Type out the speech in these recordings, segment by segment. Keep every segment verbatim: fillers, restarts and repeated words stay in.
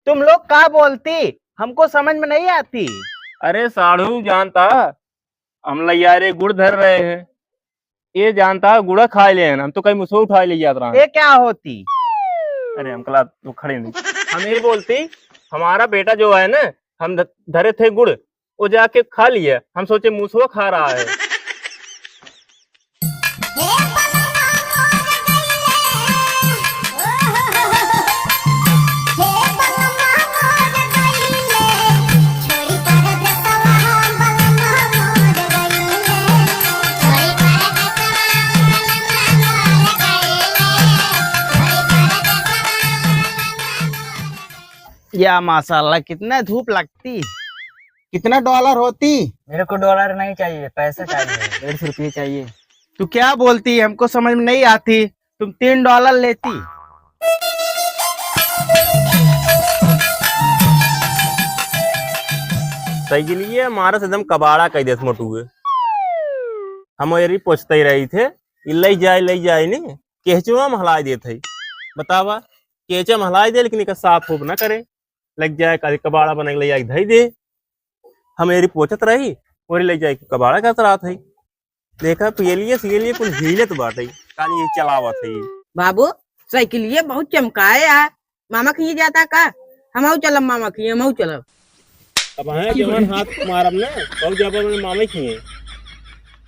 तुम लोग का बोलती, हमको समझ में नहीं आती। अरे साढ़ू जानता, हम लैया रे गुड़ धर रहे हैं, ये जानता गुड़ा खाइ लेन, हम तो कहीं मुसवा उठाइ ले जात रहा। ये क्या होती? अरे हम कला तो खड़े नहीं, हम ये बोलती, हमारा बेटा जो है ना, हम ध-, धरे थे गुड़, वो जाके खा लिया, हम सोचे मुसवा खा रहा है। या माशाल्लाह, कितना धूप लगती। कितना डॉलर होती? मेरे को डॉलर नहीं चाहिए, पैसा चाहिए। डेढ़ सौ रुपये चाहिए। तू क्या बोलती, हमको समझ में नहीं आती। तुम तीन डॉलर लेती। साइकिलिया मारा से एकदम कबाड़ा कइ देत मोटुए। हम यही पूछते ही रही थे, ई लइ जाए, लइ जाए ने, केचुआ में हलाइ देत है। बतावा, केचुआ में हलाइ दे, लेकिन एका साफ होब ना करे। लग जाए, कभी कबाड़ा बना के ले जाके धई दे। हम एरी पोछत रही, ओरी ले जाए के कबाड़ा करत रहत है। देखा, पियलिए सियलिए कुल हिलत बाटे, कान ये चलावत है। बाबू, साइकिलिए बहुत चमकाए आ। मामा कहीं जाता का? हमहू चलब मामा कहीं, हमहू चलब। अब हैं जवन हाथ मारब ना, तब जाबा अपने मामा कहीं।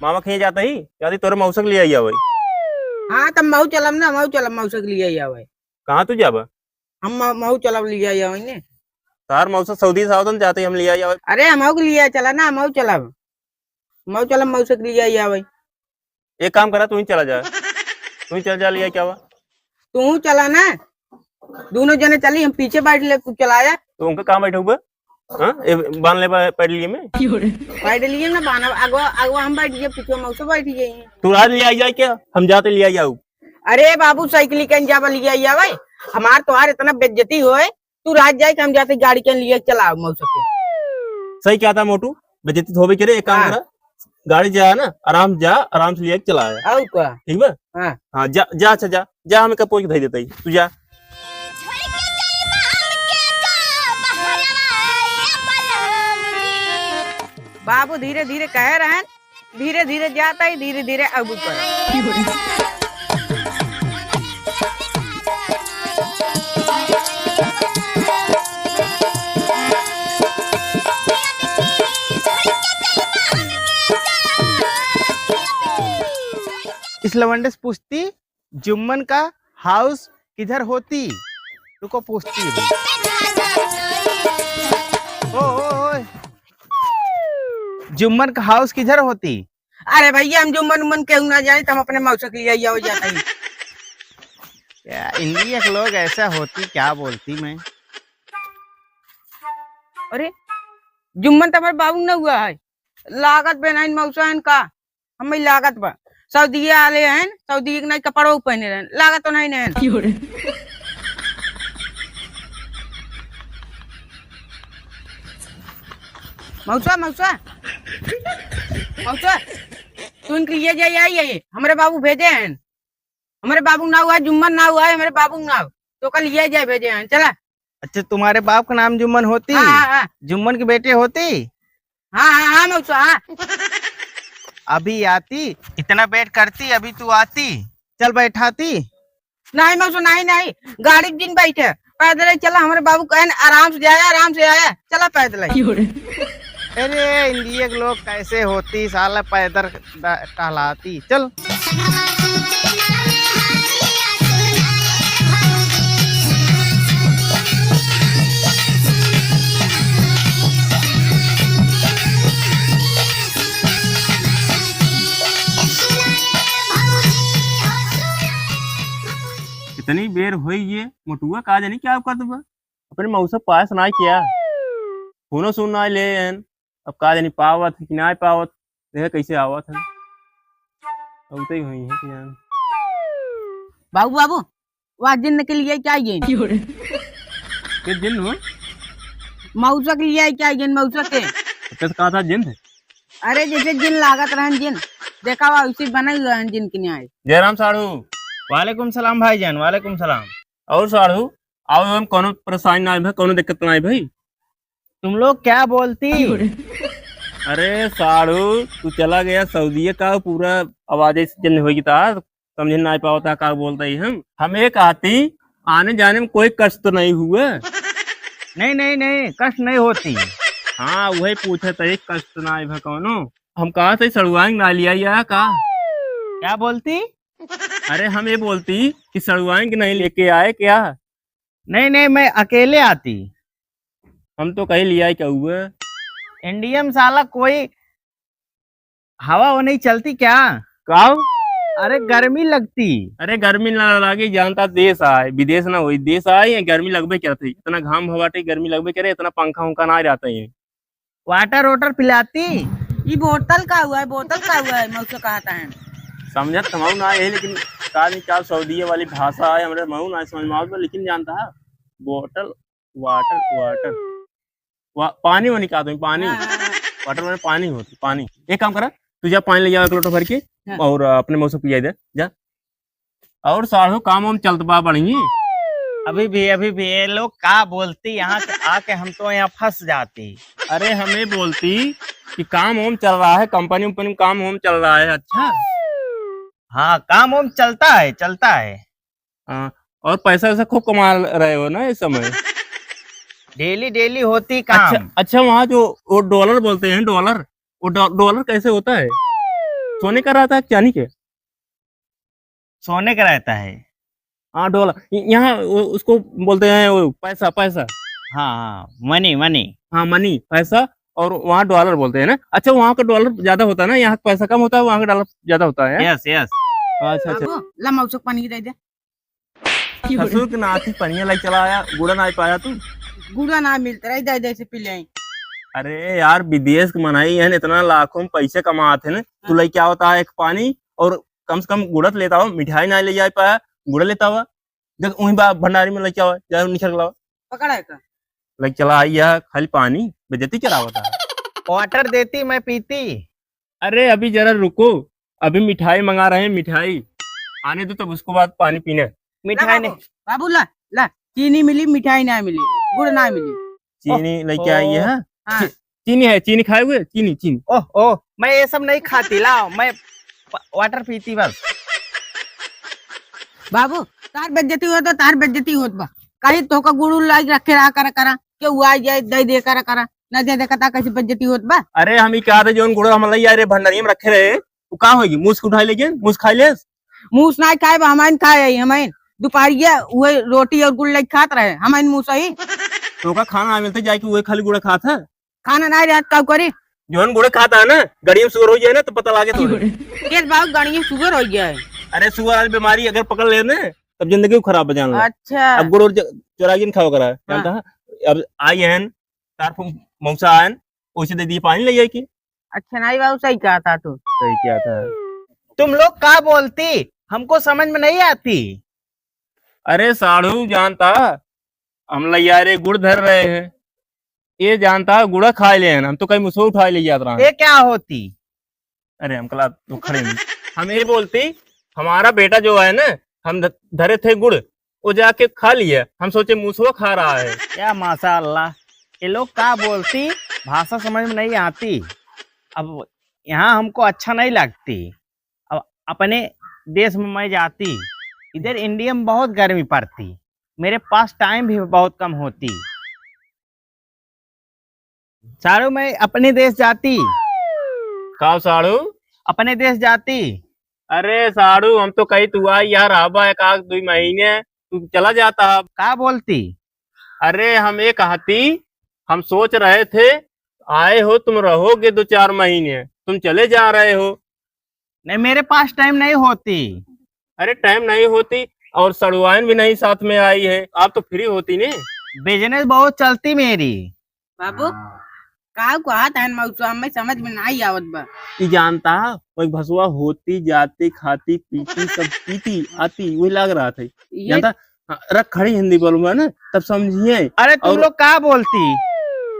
मामा कहीं जाता ही, जाती तोरे मौसा के लिए आई आवे। हाँ, तब हमहू चलब ना, हमहू चलब मौसा के लिए आई आवे। कहाँ तू जाबा? हम म-, महू चलब लिया या ओइने। तार मौसा सऊदी से आवतन, जाते ही हम लिया या। अरे, हमहू के लिया चला ना, हमहू चलब। हमहू चलब, मौसा के लिया या भाई। एक काम करा, तू ही चला जा। तू ही चला जा, लिया क्या हुआ? तू चला ना, दोनों जने चली, हम पीछे बैठ ले, तू चलाया। तो उनका कहाँ बैठे हुए? हाँ? ए, बांध ले पा-, पैडलिए में। पैडलिए में बांधा, अगवा, अगवा हम बैठ गए, पीछे मौसा बैठ गई। तू रात लिया जाए क्या? हम जाते लिया जाऊ। अरे बाबू, साइकिल के जाबा लिया या भाई, हमार तोहार इतना बेइज्जती होए, तू रात जाए कि हम जाते गाड़ी के लिए चलाओ मौसा के। सही कहता मोटू, बेइज्जती तो होबे करे, एक काम हाँ। करा, गाड़ी जा ना, आराम जा, आराम से लिया के चला आया। और का? ठीक बा? हाँ। हाँ, जा, जा, अच्छा जा, जा, हमें कपोज के धई देता ही, तू जा। बाबू धीरे धीरे कहे रहन, धीरे धीरे जाता ही, धीरे धीरे अब ऊपर। इस लवंडे से पूछती, जुम्मन का हाउस किधर होती? रुको, पूछती है। ओ, ओ, ओ। जुम्मन का हाउस किधर होती? अरे भैया, हम जुम्मन उम्मन केहू ना जानी, तो हम अपने मौसा के लिए आइया हो जाता ही। क्या इंडिया के लोग ऐसा होती, क्या बोलती मैं? अरे, जुम्मन तो हमारे बाबू ना हुआ है, लागत बेनाइन मौसा है इनका। हमें लागत बा, सऊदिया आले हैं, सऊदी के नहीं कपड़ो पहने रहन, लागत तो नहीं रहन। क्यों रे? मौसा, मौसा, मौसा, तू इनके लिए जाए, आई, आई, हमरे बाबू भेजे हैं, हमरे बाबू ना हुआ, जुम्मन ना हुआ है, हमरे बाबू ना हो, तो कल लिए जाए, भेजे हैं, चला। अच्छा, तुम्हारे बाप का नाम जुम्मन होती? हाँ, हाँ, हाँ। जुम्मन की बेटी होती? हाँ, हाँ, हाँ, मौसा, हाँ। अभी आती, इतना वेट करती, अभी तू आती। चल बैठाती। नहीं मौसा, नहीं, नहीं, गाड़ी में जिन बैठे, पैदल ही चला, हमरे बाबू कहन आराम से जाया, आराम से आया, चला पैदल ही। अरे, इंडिया के लोग कैसे होती, साला पैदल ड-, टहलाती। चल। इतनी बेर होई ये मोटुआ का जानी क्या करत बा? अपने मौसा पास ना किया, फोनो सुन ना ले एन। अब का जानी पावत है कि ना पावत, देखे कैसे आवत है। अब तो ही हुई है कि जान। बाबू, बाबू, वह जिन्न के लिए क्या ये? के जिन्न हो? मौसा के लिए क्या ये, मौसा के? तो कहा था जिन्न? अरे जैसे जिन लागत रहन जिन, देखा हुआ उसी बने हुए हैं जिन के न्याय। जयराम साढ़ू। वालेकुम सलाम भाईजान, वालेकुम सलाम। और साढ़ू, आओ, हम कौनो परेशानी ना है भाई, कौनो दिक्कत ना है भाई। तुम लोग क्या बोलती? अरे साढ़ू, तू चला गया सऊदीया का, पूरा आवाज ऐसे जन होगी तार, समझ ना पावता का बोलता ही हम। हम ये कहती, आने जाने में कोई कष्ट तो नहीं हुआ? नहीं, नहीं, नहीं, कष्ट नहीं होती। हाँ, वही पूछे तो, एक कष्ट ना आए भा कौनो। हम कहा थे सड़ुआएंगे ना लिया या का? क्या बोलती? अरे, हम ये बोलती कि सड़ुआएंगे नहीं लेके आए क्या? नहीं, नहीं, मैं अकेले आती। हम तो कहीं लिया ही क्या हुआ? इंडिया में साला कोई हवा वो नहीं चलती क्या? काव? अरे, गर्मी लगती। अरे, गर्मी ना लागे, जानता देश आए, विदेश ना होई, देश आए, या गर्मी लगबे करती। इतना घाम हवाटे, गर्मी लगबे करे, इतना पंखा उंखा ना रहता है। वाटर वाटर पिलाती। ई बोतल का हुआ है, बोतल का हुआ है, मौसो कहता है। समझत तो मऊ ना है, लेकिन का नहीं क्या सऊदीया वाली भाषा है, हमरे मऊ ना समझ में आवत बा, लेकिन जानता है, बोतल, वाटर, वाटर, वा-, पानी वानी का तुम, पानी? हाँ, हाँ, हाँ। वाटर माने पानी होती, पानी। एक काम करा, तू जा पानी ले जाओ एक लोटा भर के, हाँ। और अपने मौसो पिया दे, जा। और साढ़ू काम वाम चलत बा बढ़िया? अभी भी, अभी भी ये लोग का बोलती, यहाँ के आके हम तो यहाँ फंस जाती। अरे हमें बोलती कि काम वाम चल रहा है, कंपनी वंपनी में काम वाम चल रहा है, अच्छा? हाँ, काम वाम चलता है, चलता है। हाँ, और पैसा वैसा खूब कमा रहे हो ना इस समय? डेली, डेली होती काम। अच्छा, अच्छा, वहाँ जो वो डॉलर बोलते हैं, डॉलर, वो डॉ-, डॉलर कैसे होता है? सोने का रहता है, चांदी के? सोने का रहता है। हाँ, डॉलर। य-, यहाँ वो, उसको बोलते हैं वो पैसा, पैसा। हाँ, हाँ, मनी, मनी। हाँ, मनी, पैसा। और वहाँ डॉलर बोलते हैं ना। अच्छा, वहाँ का डॉलर ज्यादा होता है ना, यहाँ का पैसा कम होता है, वहाँ का डॉलर ज्यादा होता है। यस, यस। अच्छा, अच्छा। बाबू, ला मौसो के पानी दे दे। ससुर के नाती पनिया लाई चला आया, गुड़ा ना पाया तू? गुड़ा ना मिलत रही, दे दे से पी ले। अरे यार, विदेश के मनई है, इतना लाखों में पैसे कमात है ना, तू हाँ। लाई क्या होता है एक पानी, और कम से कम गुड़ा तो लेता हो, मिठाई ना ले जाए पाया, गुड़ा लेता हुआ। जब वहीं बा भंडारी में लेके आवा, जा निकल के लावा। पकड़ा है का? लेके चला आई है, खाली पानी, बेइज्जती करावत है। वाटर देती, मैं पीती। अरे अभी जरा रुको, अभी मिठाई मंगा रहे हैं, मिठाई आने दो, तब उसको बाद पानी पीना। मिठाई ला नहीं। बाबू, बाबू ला, ला, चीनी मिली, मिठाई ना मिली, गुड़ ना मिली। चीनी ओह, लेके आई है, ओह। हाँ। हाँ। ची-, चीनी है, चीनी खाए हुए? चीनी, चीनी। ओह, ओह, मैं ये सब नहीं खाती, लाओ, मैं प-, वाटर पीती बस। बाबू, तार बेइज्जती होत बा, तार बेइज्जती होत बा। कहीं तोहका गुड़ उड़ लाइके रखे रहा करा, करा, केहू आ जाए, दे दे करा, करा, ना दे दे कता कैसे बेइज्जती होत बा। अरे, हम ही कहा थे, जौन गुड़ हम लई आए रे, भंडारी में रखे रहे, वो का होगी? मूस के उठाई लेके, मूस खाई लेस? मूस ना खाए बा, हमाइन खाए आई, हमाइन। दोपहरिया उहे रोटी और गुड़ लई खात रहे, हमाइन मूस आई। तोहका खाना ना मिलते, जाके उहे खाली गुड़ खात है। खाना ना रहत, का करी? जौन गुड़ खाता है ना, गड़िया में सुगर हो जाए ना, तो पता लागे तो। केस बाबू, गड़िया में सुगर हो जाए। अरे, सुगर वाली बीमारी अगर पकड़ ले ना, तब जिंदगी खराब हो जाने लगे। अच्छा। अब गुड़ और ज-, चोरा के खाओ करा, हाँ। जानता है? अब आई हैं, तार फु-, मौसा आयन, उसे दे दिए पानी ले जाए के। अच्छा, नहीं बाबू, सही कहा था तू। सही कहा था। तुम लोग का बोलती, हमको समझ में नहीं आती। अरे साढ़ू, जानता, हम लैया रे गुड़ धर रहे हैं, ये जानता गुड़ा खा ले हैं, हम तो कहीं मुसो उठा ले जात रहा। ये क्या होती? अरे हम कला तो खड़े नहीं। हम ये बोलती, हमारा बेटा जो है ना, हम ध-, धरे थे गुड़, वो जाके खा लिया, हम सोचे मूसवा खा रहा है। या माशा अल्लाह, ये लोग का बोलती, भाषा समझ में नहीं आती। अब यहाँ हमको अच्छा नहीं लगती। अब अपने देश में मैं जाती, इधर इंडिया में बहुत गर्मी पड़ती, मेरे पास टाइम भी बहुत कम होती। साढ़ू, मैं अपने देश जाती। का साढ़ू? अपने देश जाती। अरे साढ़ू, हम तो कही तू आई यहाँ रहबा एक आध दुई महीने, तू चला जाता। का बोलती? अरे हम ये कहती, हम सोच रहे थे, आए हो तुम रहोगे दो चार महीने, तुम चले जा रहे हो। नहीं, मेरे पास टाइम नहीं होती। अरे टाइम नहीं होती, और सड़ुआइन भी नहीं साथ में आई है, आप तो फ्री होती ने। बिजनेस बहुत चलती मेरी। बाबू, हाँ। का कहत हन मौसा, हमें समझ में नहीं आवत बा। ई जानता, वही भसुआ होती, जाती, खाती, पीती, सब पीती, आती, वही लाग रहा था। ये जानता, हाँ, रख खड़ी हिंदी बोलूंगा ना, तब समझिए। अरे तुम और लोग का बोलती?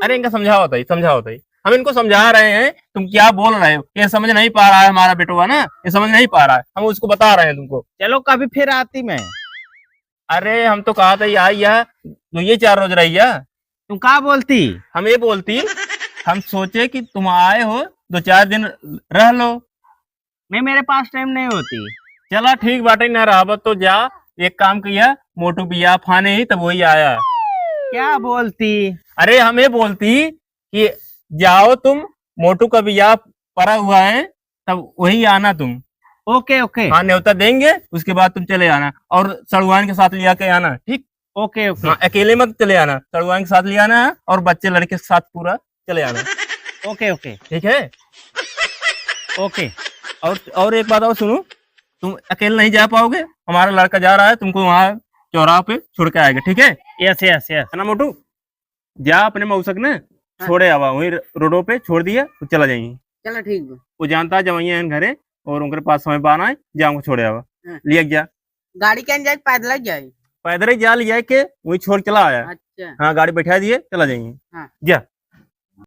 अरे इनका समझावत है, समझावत है। हम इनको समझा रहे हैं, तुम क्या बोल रहे हो? ये समझ नहीं पा रहा है हमारा बेटवा ना, ये समझ नहीं पा रहा है, हम उसको बता रहे हैं तुमको। चलो कभी फिर आती मैं। अरे हम तो कहा था, या, या, तो ये चार रोज रहिया। तुम का बोलती? हम ये बोलती, हम सोचे कि तुम आए हो, दो चार दिन रह लो। नहीं, मेरे पास टाइम नहीं होती। चला ठीक बाटे, ना रहबा तो जा, एक काम किया, मोटू बियाह फाने ही तब वही आया। क्या बोलती? अरे हम ये बोलती कि जाओ तुम, मोटू का बियाह पड़ा हुआ है, तब वही आना तुम। ओके, ओके। हाँ, न्योता देंगे, उसके बाद तुम चले आना। और सड़ुआन के साथ लिया के आना, ठीक? ओके, ओके। हाँ, अकेले मत चले आना, सड़ुआन के साथ ले आना है और बच्चे लड़के के साथ पूरा चले आना। ओके, ओके। ठीक है? ओके। और, और एक बात और सुनो, तुम अकेले नहीं जा पाओगे, हमारा लड़का जा रहा है, तुमको वहाँ चौराहा पे छोड़ के आएगा, ठीक है? यस, यस, यस। है ना मोटू? जा अपने मौसक ने हाँ। छोड़े आवा, वहीं रोडो पे छोड़ दिया, वो चला जाइए। चलो ठीक बा। वो जानता है जवैया है घरे और उनके पास समय पाना है, जा उनको छोड़े आवा। हाँ। लिया जा। गाड़ी के जाए, पैदल जाए? पैदल ही जा, ले जाए के वहीं छोड़ चला आया। अच्छा। हाँ, गाड़ी बैठा दिए, चला जाइए। हाँ। जा।